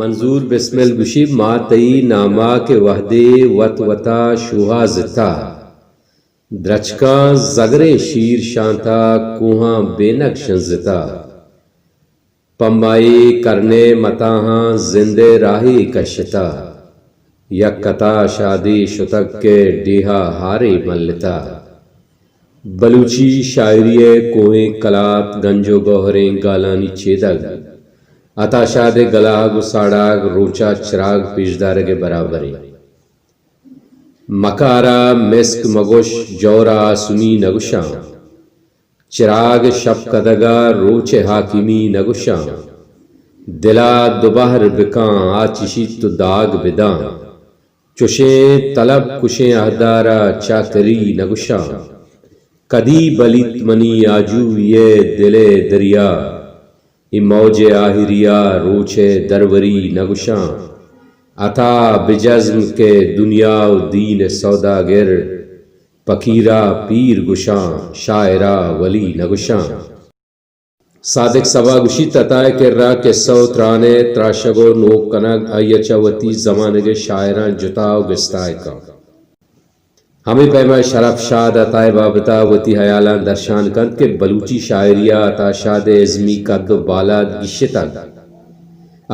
منظور بسمل گوشی، ما تئی ناما کہ وہدے وت وتا شوہازتا، درچکاں زگریں شیر شانتا، کوہاں بینگ شنزتا۔ پہ مائی کرنے متاہاں زندے راہی کشتا، یک کتا شادی شتگ کہ ڈیہا ہارے ملتا۔ بلوچی شاعری ء کوہیں کلات، گنج و گوہریں گالانی چیدگ، عطا شاد ء گلاگ و ساڑاگ روچا چراگ پیشدارگ ء برابریں۔ مکارا مسک مگوش، جورا آسمی نگوشاں۔ چراگ شپ کدگا روچ حاکمی نگوشاں۔ دلا دو بہر بکاں، آ چشیت تو داگ بداں۔ چوشیں طلب کشیں اہدارا چاکری نگوشاں۔ کدی بلیت منی آجوئی ء دل ء دریا، اے موج ء آہریا روچ ء درورے نگوشاں۔ عطا بجزم کہ دنیا و دین ء سوداگر، پکیرا پیر گوشاں، شاعرا ولی نگوشاں۔ صادق صبا گوشیت، عطا ء کرا کسہ و تران ء تراشگ و نوک کنگ آئی ء چہ وتی زمانگ ء شاعراں جتا و گستا ء کنت۔ ہمے پیما شرف شاد عطا ء بابتا وتی ہیالاں درشان کنت کہ بلوچی شاعری ء عطا شاد ء ازمی قد و بالاد گیشتگ۔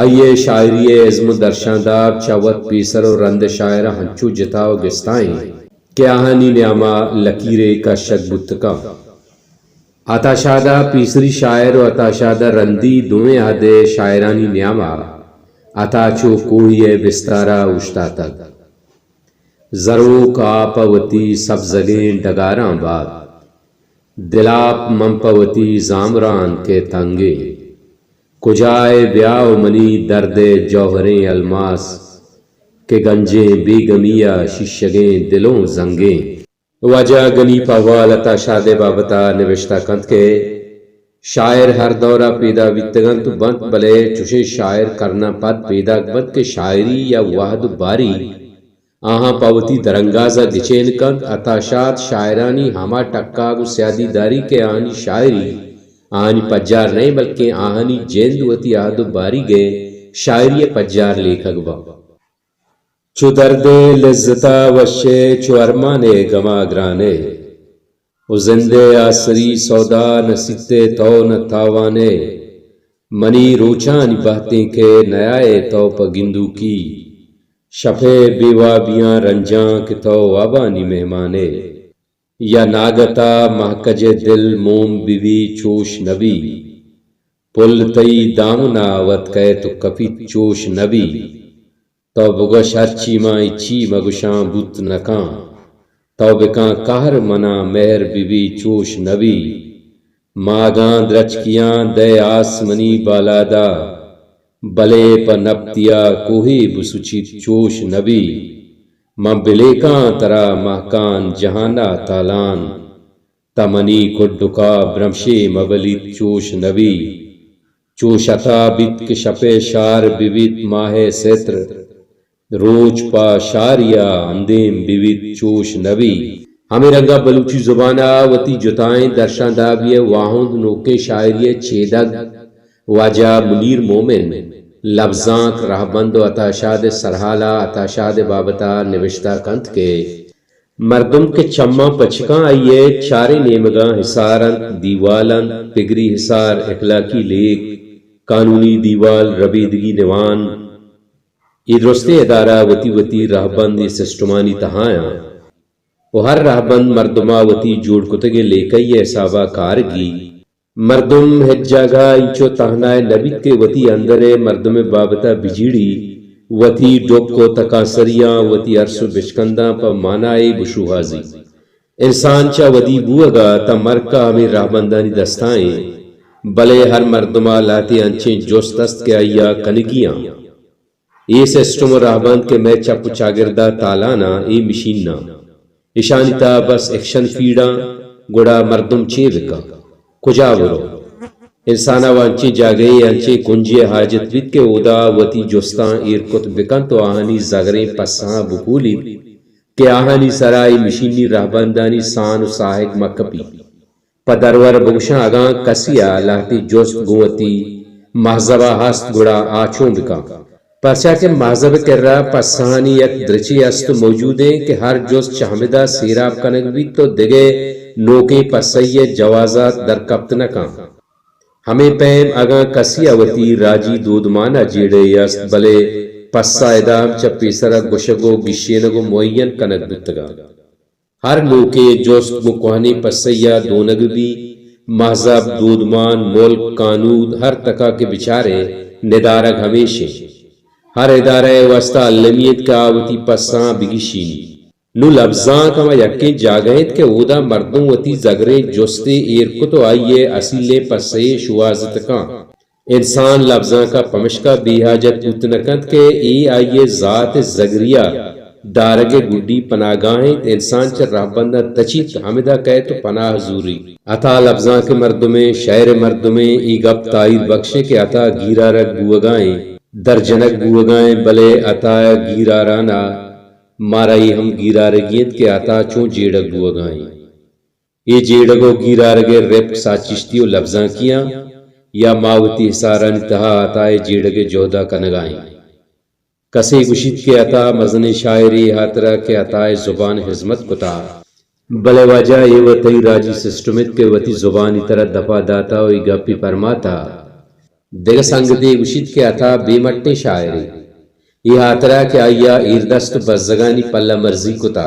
آئی ء شاعری ء ازم و درشانداب چہ وت پیسر و رند ء شاعراں ہنچو جتا و گستا انت کہ آہانی نیاما لکیرے کشگ بوت کنت۔ عطا شاد ء پیسری شاعر و عطا شاد ء رندی دوئیں عہد ء شاعرانی نیاما عطا چو کوہی ء بستارا اوشتاتگ۔ زروک آپ ء وتی سبزگیں ڈگاراں بات، دلاپ من پہ وتی زامران کہ تنگیں۔ کجائے بیا و منی درد ء جوہریں الماس، کہ گنجیں بیگمی ء شیشگیں دلوں زنگیں۔ واجہ گنی پہوال عطا شاد ء بابت ء نبشتہ کنت کہ شاعر ہر دور ء پیدا بیتگ انت و بنت، بلے چشیں شاعر کرناں پد پیداک بنت کہ شاعری یا وہد و باری آہاں پہ وتی درانگاز ء گچین کنت۔ عطا شاد شاعرانی ہما ٹکاگ و سیادی داری کہ آہانی شاعری آہانی پجار نئیں، بلکیں آہانی جند وتی عہد و باریگ ء شاعری ء پجار لیکگ باں۔ چو درد ء لذتا وش ء، چو ارمان ء گما گران ء، و زند ء آسری سودا نہ سیت ء تو نہ تاوان ء۔ منی روچانی بہتیں کہ نیائے تو پہ گندوکی، شپ ء بے وابیاں رنجاں کہ تو وابانی مہمان ء۔ یا ناگتا مہکج ء دل موم بہ بی چوش نہ بی، پل تئی دامنا وت کئیت و کپیت چوش نہ بی۔ تو بگوش ہرچی من اچی مگوشاں بوت نکاں۔ تو بکاں قہر منا مہر بہ بی چوش نہ بی۔ ماگاں درچکیاں دئے آس منی بالادا، بلے پہ نپتیا کوہے بسچیت چوش نہ بی۔ من بلیکاں ترا مہکان جہانا تالان، تہ منی کڈکا برمشے مبلیت چوش نبی۔ چوش عطا بیت کہ شپئے شار ببیت ماہئے ستر، روچ پہ شاریا اندیم ببیت چوش نبی۔ ہمے رنگا بلوچی زبانا وتی جتائیں درشاندابیئے واہند نوکیں شاعریئے چیدگ واجہ منیر مومن لبزانک رہبند و عطا شادئے سرحالا عطا شادئے بابتا نبشتہ کنت کہ مردم کہ چماں پچ کن، آئی ء چاریں نیمگاں حصار انت، دیوال انت، پگری حصار، اخلاقی لیک، قانونی دیوال، ربیدگی نوان۔ اے درستیں ادارہ وتی وتی رہبند اے سسٹمانی تہا انت و ہر رہبند مردما وتی جوڑ کتگیں لیکہی ء حسابا کارگی۔ مردم ہچ جاگہ اینچو تہنائے نہ بیت کہ وتی اندرئے مردمئے بابتا بجیڑی، وتی ڈکھ و تکانسریاں، وتی ارس و بچکنداں پہ مانائے بشوہازی۔ انسان چہ ودی بوہگا تاں مرکا ہمے رہبندانی دستا انت، بلے ہر مردما لہتے انچیں جست است کہ آئیا کنگی انت۔ اے سسٹم و رہبند کہ مئے چپ و چاگردا تالاناں، اے مشیناں، اشانی تہا بس ایکشن فیڈاں، گڑا مردم چے بکن؟ کجا برو؟ انسانا و انچیں جاگہے، انچیں کنجے حاجت بیت کہ اودا وتی جستاں ایر کت بکنت و آہانی زگریں پسہاں بکولیت کہ آہانی سرا اے مشینی رہبندانی سان و ساہگ مکپیت۔ پہ درور بگوشاں، اگاں کسیا لہتے جست گوں وتی مہذبا ہست، گڑا آ چون بکن؟ پرچا کہ مہذب ءِ کرا پسہانی یک درچے است و موجود انت کہ ہر جست چہ ہمدا سیراب کنگ بیت و دگہ نوکیں پسہی ءِ جوازات درکپت نہ کنت۔ ہمے پیم اگاں کسے ءَ وتی راجی دودمان ءَ جیڑہے است، بلے پسہ ادا ہم چہ پیسرا گوشگ و گیشینگ و معین کنگ بوتگ انت۔ ہر نوکیں جست گوں کوہنیں پسہی ءَ دونگ بی، مہذب، دودمان، ملک، کانود، ہر تکا کہ بچارے، ندارگ ہمیش انت۔ ہر ادارہ ءِ واستہ المی انت کہ آ وتی پسہاں بگیشینی۔ نوں لبزانک ہما یکیں جاگہ انت کہ اودا مردم وتی زگریں جستے ایر کت و آئی ءِ اصیلیں پسہے شوہازت کن۔ انسان لبزانک ءَ پمشکا بے حاجت بوت نہ کنت کہ اے آئی ءِ ذات ءِ زگری ءَ دارگ ءِ گڈی پناہگاہ انت۔ انسان چہ رہبنداں تچیت، ہمدا کئیت و پناہ زوریت۔ عطا لبزانک ءِ مردمے، شئیر ءِ مردمے، اے گپ تاہیر بکش انت کہ عطا گیرارگ بوہگا انت، درجنگ بوہگا انت، بلے عطا ءِ گیراران ءَ مارا اے ہم گیرارگی انت کہ عطا چوں جیڑگ بوہگا انت۔ اے جیڑگ و گیرارگ ءِ رپک ساچشتی و لبزانکیاں یا ما وتی حسارانی تہا عطا ءِ جیڑگ ءِ جہدا کنگا ایں۔ کسے گوشیت کہ عطا مزنیں شاعرے، اے ہاترا کہ عطا ءِ زبان ہزمت کتا۔ بلے واجہ، اے و تئی راجی سسٹم انت کہ وتی زبانی ترا دپا داتا و اے گپی پرماتا۔ دگہ سنگتے گوشیت کہ عطا بے مٹیں شاعرے، اے ہاترا کہ آئی ءَ ایردست و بزگانی پلہ مرزی کتا۔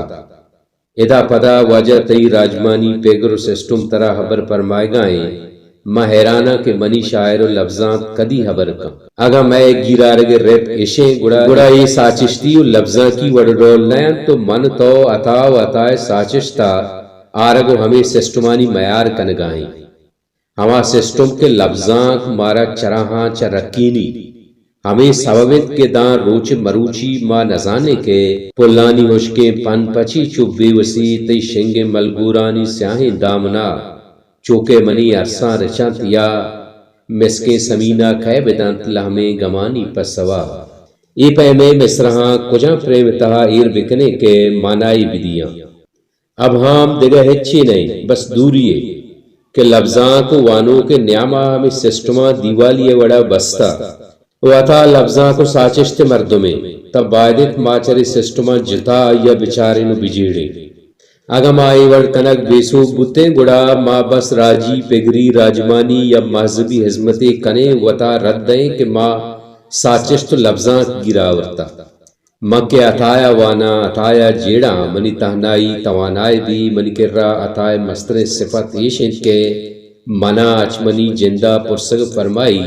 ادا پدا واجہ تئی راجمانی پگر و سسٹم ترا ہبر پرمائیگا ایں، من حیراناں کہ منی شاعر و لبزانک کدی ہبر کن۔ اگاں مئے گیرارگ ءِ رپک اشیں گڑا، گڑا اے ساچشتی و لبزانکی وڑ و ڈول نہ انت و من تو عطا و عطا ءِ ساچشت ءَ آرگ و ہمے سسٹمانی میار کنگا ایں۔ ہما سسٹم کہ لبزانک مارا چراہاں چہ رکینی، ہمے سوب انت کہ داں روچ مروچی ما نزانیں کہ پلانی ہشکیں پن پچی چو بے وسی تئی شنگیں ملگورانی سیاہیں دامنا چو کہ منی ارساں رچنت یا مسکیں سمینا کئے بدنت لہمیں گمانی پسوا۔ اے پیمیں مصرعاں کجام پریم تہا ایر بکنیں کہ مانائی بدیاں؟ ابہام دگہ ہچے نہ انت، بس دوری یے کہ لبزانک و وانوک ء نیاما ہمے سسٹماں دیوالی ء وڑا بستہ و عطا لبزانک و ساچشت ء مردمے، تہ باید انت ما چرے سسٹماں جتا آئی ء بچارین و بجیڑین۔ اگاں ما اے وڑ کنگ بے سوب بوتیں، گڑا ما بس راجی، پگری، راجمانی یا مہذبی ہزمتے کنیں، وتا رد دئیں کہ ما ساچشت و لبزانک گیرا آورتہ۔ من کہ عطایا واناں، عطایا جیڑاں، منی تہنائی توانائے بی، منی کرا عطائے مستریں صفت ایش انت کہ منا اچ منی جندا پرسگ فرمائی،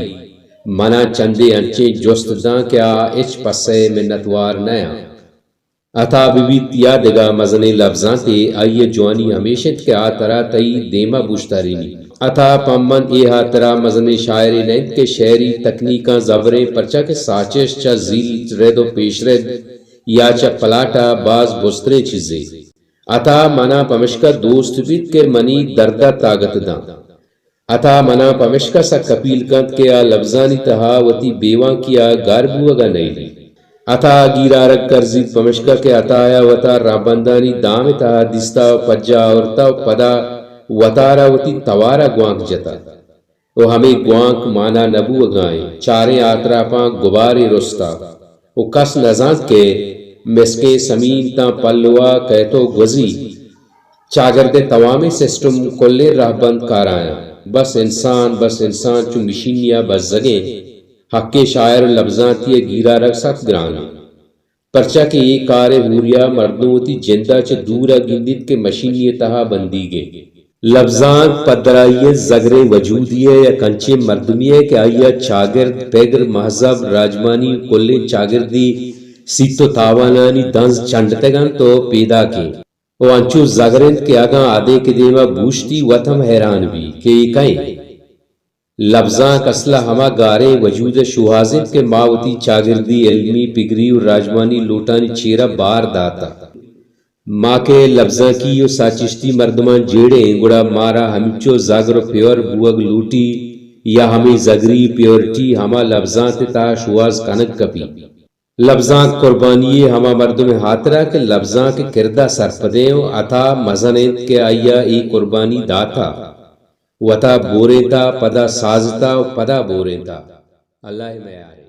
منا چندے انچیں جست داں کہ آ ہچ پسہ ء منتوار نیاں۔ عطا بہ بیت یا دگہ مزنیں لبزانتے، آئی ء جوانی ہمیش انت کہ آ ترا تئی دیما بوشتارینی۔ عطا پہ من اے ہاترا مزنیں شاعرے نہ انت کہ شعری تکنیکاں زبریں، پرچا کہ ساچشت چہ زیل رد و پیشرد یا چہ پلاٹ ء باز بزتریں چیزے۔ عطا منا پمشکا دوست بیت کہ منی درد ء تاگت داں۔ عطا منا پمشکا سک اپیل کنت کہ آ لبزانی تہا وتی بیوانکی ء گار بوہگا نئیلی۔ عطا گیرارگ کرزیت، پمشکا کہ عطایا وتا رہبندانی دام ء تہا دیستا و پجا آورتا و پدا وتارا وتی توارا گوانک جتا و ہمے گوانک مانا نہ بوہگا انت۔ چاریں آتراپاں گبارے رستا و کس نزانت کہ مسکیں سمین تاں پلوا کئیت و گوزی۔ چاگرد ء توامیں سسٹم، کلیں رہبند کارایاں۔ بس انسان، بس انسان چو مشینیا بزگیں۔ حقیں شاعر و لبزانتی ء گیرارگ سک گران انت۔ پرچا کہ اے کار ء ہوریا مردم وتی جندا چہ دورا گندیت کہ مشینی ء تہا بندیگیں۔ لبزانک پدرائی ء زگریں وجودی ء یک انچیں مردمی ء کہ آئی ء چاگرد، پگر، مہذب، راجمانی، کلیں چاگردی سیت و تاوانانی دنز چنڈتگ انت و پیداکیں۔ و انچو زگر انت کہ اگاں ادیک دیما بوشتی وت ہم حیران بی کہ اے کئے انت۔ لبزانک اسلا ہما گاریں وجود ء شوہاز انت کہ ما وتی چاگردی، علمی، پگری و راجمانی لوٹانی چیرا بار داتہ۔ ما کہ لبزانکی و ساچشتی مردماں جیڑیں، گڑا مارا ہمینچو زگر و پیور بوگ لوٹی یا ہمے زگری پیورٹی ہما لبزانک ء تہا شوہاز کنگ کپی۔ لبزانک قربانی ء ہما مردم ء ہاترا کہ لبزانک ء کردا سرپدیں و عطا مزن انت کہ آئی ء اے قربانی داتا، وتا بورینتا، پدا سازتا و پدا بورینتا۔ اللہ ء میارے۔